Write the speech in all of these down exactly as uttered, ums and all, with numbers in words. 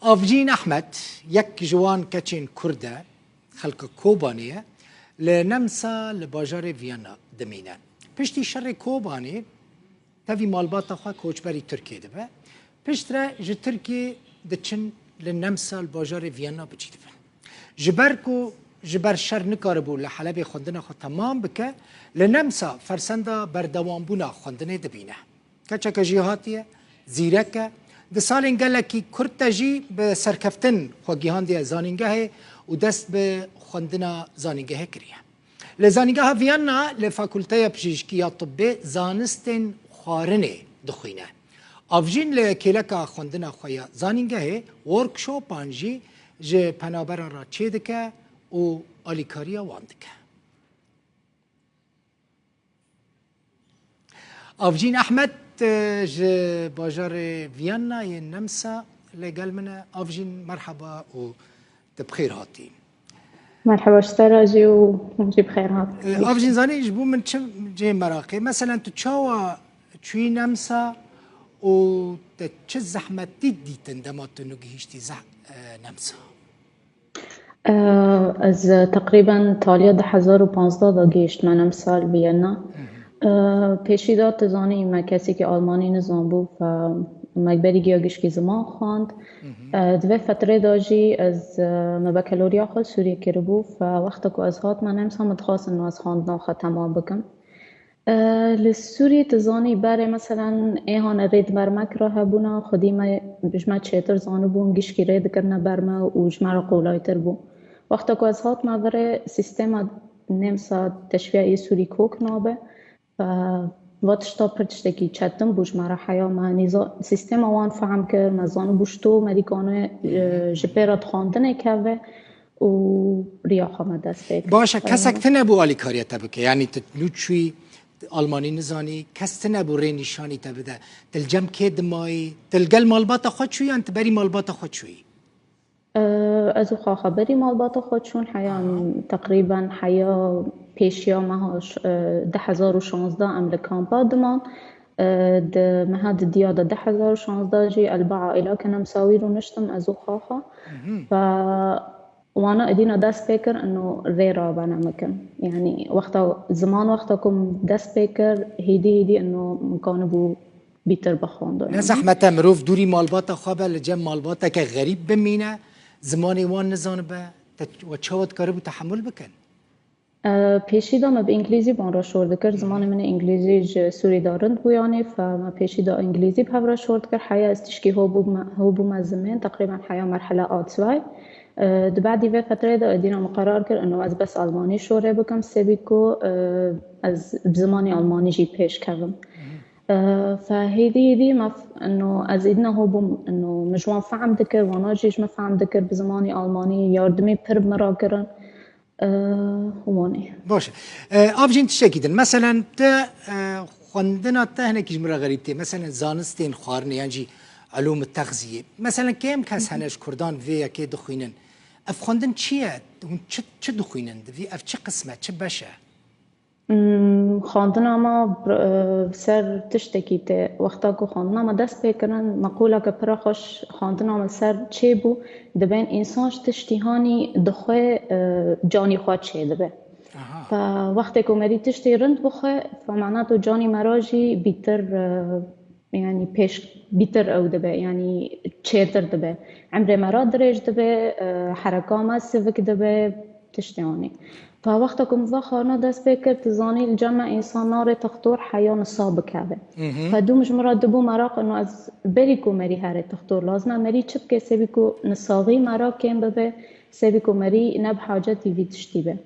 Avcîn Ehmed yek ji wan keçên Kurd e, xelka Kobanê ye, li Nemsa li bajarê Viyana dimîne. Piştî şerê Kobanê tevî malbata xwe koçberî Tirkiyê dibe. Piştre ji Tirkiyê diçin li Nemsa li bajarê Viyana bi cî dibin. Ji ber ku ji ber şer nikaribû li Helebê xwendina xwe temam bike, li Nemsa fersenda berdewambûna xwendinê dibîne. Keçeke jêhatî ye, zîrek e. Di salên gelekî kurt de jî bi serkeftin xwe gihandiye zanîngehê û dest bi xwendina zanîngehê kiriye. Li Zanîngeha Viyana li Fakulteya Pijîşkî ya Tibbê zanistên xwarinê dixwîne. Avcîn li kêleka xwendina xwe ya zanîngehê workshopan jî ji penaberan re çêdike û alîkariya wan dike. Avcîn Ehmed, e, ji bajarê Viyana yê Nemsa li gel min e. Avcîn, merheba û tu bi xêr hatî. Merheba ji te re jî û hûn jî bi xêr hat. E, Avcîn, zanî ji bo min çi cihê meraqê? Meselen tu çawa çûyî Nemsa û te çi zehmetî dîtin dema tu nû gihîştî zeh-, e, Nemsa? Ez teqrîben taliya du hezar û panzdeh de gihiştime Nemsa li Viyana. Pêşî de tu zanî me kesekî Almanî nizanbû, fe me berî giya gişkî ziman xwend. Di vê fetrê de jî ez, e, me bekeloriya xwe li Sûriyê kiribû, fe wexta ku ez hatime Nemsa, min dixwest ino ez xwendina xwe temam bikim. E, li Sûriyê tu zanî berê, meselen, êhan rê di ber me kira hebûna, xwedî me, ji me çêtir zanibûn, gişkî rê dikirine ber me û ji me re qolaytir bû. Wexta ku ez hatime virê, sîstema Nemsa teşviya yê Sûrî kok nabe. E, va tişta pir tiştekî çetin bû ji me re, heya me nîza-, sîstema wan fehm kir, me zanibû ji to me dîkane, e, ji pê re dixwendinê keve. û riya xwe me dest pê kir. Baş e, kesek tine bû alîkariya te bike? Yanî tu nû çûyî, Almanî nizanî, kes tine bû rê nîşanî te bide? Tu li cem kê dimayî? Tu li gel malbata xwe çûyî yan tu berî malbata xwe çûyî? Ee, ez û xaxa berî malbata xwe çûn. Heya, teqrîben heya pêşiya meha ş-, e, du hezar û şazdeh em li kampa diman. E, di meha didiya de du hezar û şazdeh jî el bi aîlake nemsawî rûniştim, ez û xaxa. Ve wana edîna dest pê kir, ino rê rabene mikin. Yanî wexta, ziman wexta ku min dest pê kir, hêdî hêdî ino min kanibû bîtir bixwendo. Ne zehmet e mirov dûrî malbata xwe be, li cem malbateke xerîb bimîne, zimanê wan nizanibe, te, we çawa dikaribû tehemûl bikin? E, pêşî de me bi îngilîzî bi wan re şor dikir. Zimanê min ê îngilîzî ji Sûrî de rind bû, yanî fe me pêşî de îngilîzî bi hev re şor dikir. Heya ez tişkî ho bûme, ho bûme zimên, teqrîben heya merhela A zwei. E, di bedî vê fetreyê de edîna min qerar kir, ino ez bes almanî şorê bikim, sebî ku, e, ez bi zimanê almanî jî pêş kevim. E, fe hêdî hêdî me f-, ino ez îdina ho bûm, ino min ji wan fehm dikir, wana jî ji min fehm dikir bi zimanê almanî, yardimî pir min re kirin. E, û wanê. Baş e. E, Avcîn, tiştekî din. Meselen, te, e, xwendina te hinekî ji min re xerîb tê. Meselen, zanistên xwarinê yan jî elûm texziyê. Meselen, kêm kes hene ji Kurdan vê yekê dixwînin. Ev xwendin çi ye? Hûn çi, çi dixwînin? Di vî, ev çi qism e? Çi beş e? Hmm, xwendina me, e, ser tiştekî tê. Wexta ku xwendina me dest pê kirin, meqûleke pir xweş xwendina me ser çêbû, dibên însan ji tiştî hanî dixwe, e, canî xwe çêdibe. Fe wextê ku merî tiştê rind bixwe, fe mana tu canî me re jî bîtir, e, yanî pêş bîtir ew dibe, yanî çêtir dibe. Emrê me re dirêj dibe, e, hereka me sivik dibe, tiştê anî. Fa wexta ku min va xwarina dest pê kir, tu zanî li cem me însan narê textor heya nisa bikeve. Fa dûm ji min re dibû meraq, ino ez berî ku merî here textor lazim e, merî çi bike, sebî ku nisaxî me re kêm bibe, sebî ku merî ne bi hacetî vî tiştî be.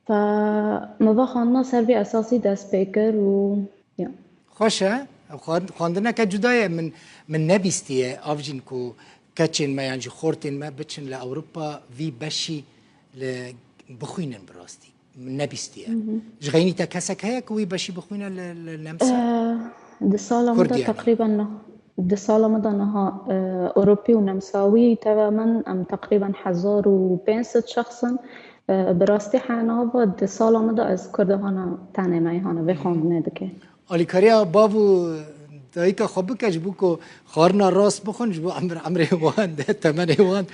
Fa min va xwendina ser vê esasî dest pê kir û ya. Xweş e. Xwend-, xwendineke cuda ye. Min, min nebîstiye, Avcîn, ku keçên me yan jî xortên me biçin li Ewropa vî beşî li bixwînin bi rastî. Min nebîstiye. Ji xeynî te kesek heye ku wî beşî bixwîne li, li Nemsa? Ee, di sala min de teqrîben niha, di sala min de niha, e, Ewropî û Nemsawî teva min, em teqrîben hezar û pênc sed şexs in. E, bi rastî hena va di sala min de ez Kurdahana tenê me hana vê xwendinê dike. Alîkariya bav û Dayika xwe bike ji bo ku xwarina rast bixwin, ji bo emir, emrê wan de, temenê wan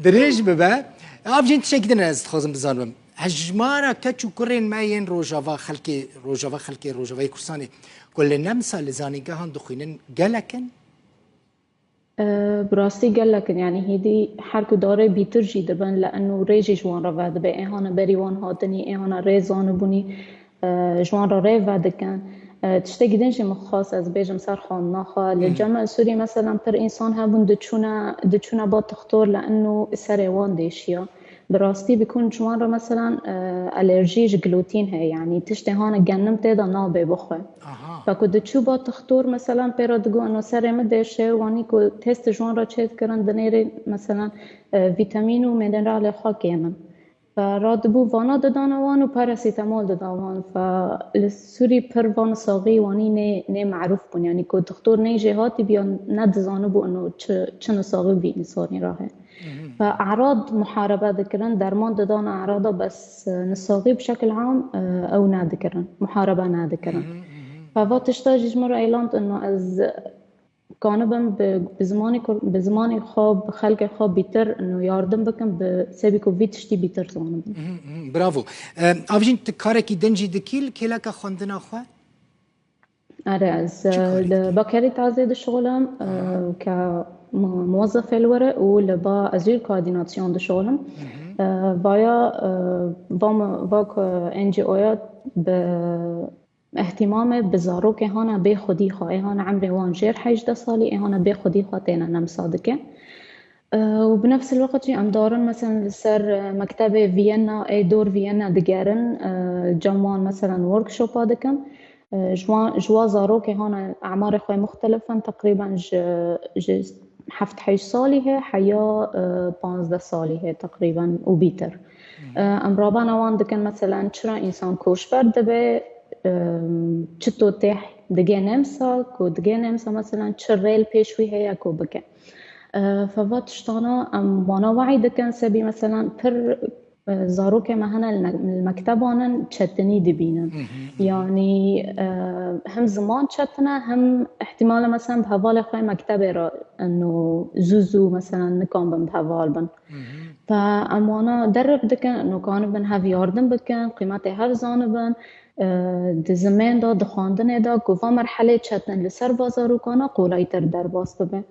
dirêj bibe. Avcîn, tiştekî din ez dixwazim bizanim. Hejmara keç û kurên me yên Rojava, xelkê Rojava, xelkê Rojavayê Kurdistanê ku li Nemsa li zanîngehan dixwînin, gelek in? Bi rastî gelek in, yanî hêdî her ku darê bîtir jî dibin, li eno rê jî ji wan re vedibe. Ê hane berî wan hatinî, ê hane rê zanibûnî, e, ji wan re rê vedikin. E, tiştekî din jî min xwest ez bêjim ser xwendina xwe. Li Cem el Sûrî, meselen, pir însan hebûn diçûne, diçûne ba tixtor, li eno serê wan dêşiya. Bi rastî bikûn ji wan re, meselen, e, alerjî ji glutîn heye, yanî tiştê hane genim tê de nabe bixwe. Aha. Ve ku diçû ba tixtor, meselen, pê re digot, eno serê min dêşe, wanî ku test ji wan re çêdikirin, dinêrê, meselen, e, vîtamîn û mineralê xwe kêm in. Ve radibû vana didana wan û parasetamol dida wan. Ve li Sûrî pir van saxî wanî nê, nê merûf bûn. Yanî ku dixtor ney jê hatî biya, nedizanibû eno çi, çi nisaxî bi însanî re heye. Ve erad muharebe dikirin, derman didana erada, bes, e, nisaxî bi şekil am, e, ew nedikirin, muharebe nedikirin. Ve va tişta jî ji min re elan, eno ez kanibim bi, bi zimanê kur-, bi zimanê xwe, bi xelkê xwe bîtir, eno yardim bikim, bi sebî ku vî tiştî bîtir zanibin. Mhm, mhm, bravo. Em, Avcîn, tu karekî din jî dikî li kêleka xwendina xwe? Erê, ez, Çi karê li dikî? Bakerî Tazê dişixulim, Aha. ke mu-, muwezefê li were û li ba Azure Coordination dişixulim. Mhm. E, vaya, e, va mi-, va ku N G O ya bi ihtimamê bi zarokê hana bê xwedî xwe, ê hana emrê wan jêr hejdeh salî, ê hana bê xwedî xwe têne nemsa dike. E, û bi nefs el-weqt jî em darin, meselen, li ser, e, mektebê Vienna, ê dor Vienna digerin, e, cem wan, meselen, workshopa dikin. E, ji wan, ji wa zarokê hana emarê xwe muxtelif in, teqrîben ji, ji heft heşt salî hê heya, e, panzdeh salî hê teqrîben û bîtir. E, em rabana wan dikin, meselen, çira însan koçber dibe, e, çito tê dige nemsa, ku dige nemsa, meselen, çi rêl pêş wî heye ku bike. E, feva tiştana em wana wahî dikin, sebî, meselen, pir, e, zarokê me hene li ne-, li mekteban in, çetinî dibînin. Yanî, e, hem ziman çetin e, hem ihtimale, meselen, bi hevalê xwe mektebê re, eno zû zû, meselen, nikan bin bi heval bin. Fe em wana derb dikin, eno kanibin hev yardim bikin, qîmetê hev zanibin. E, di zimên de, di xwendinê de, ku va merhelê çetin li ser va zarokana qolaytir derbas bibe.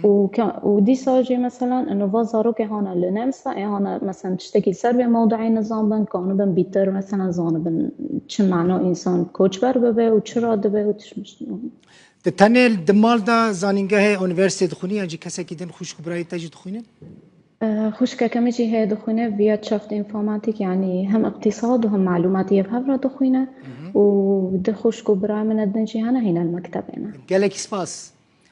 Û ke-, û dîsa jî, meselen, eno va zarokê hana li nemsa, ê hana, meselen, tiştekî ser vê mewdueyê nizan bin, kanibin bîtir, meselen, zanibin çi mena însan koçber bibe û çira dibe û tişt-, Tu tenê di mal de zanîngehê, unîversîtê dixwînî, yan jî kesekî din, xwişk û birayê te jî dixwînin? E, xwişkeke min jî heye dixwîne Wirtschaft Informatik, yanî hem iqtîsad û hem malûmatî yev hev re dixwîne. Û du xwişk û birayê min din jî hene, hîne li mektebê ne. Gelekî spas.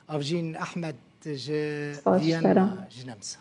Avcîn Ehmed ji Spas ji te re. Viyana, ji Nemsa.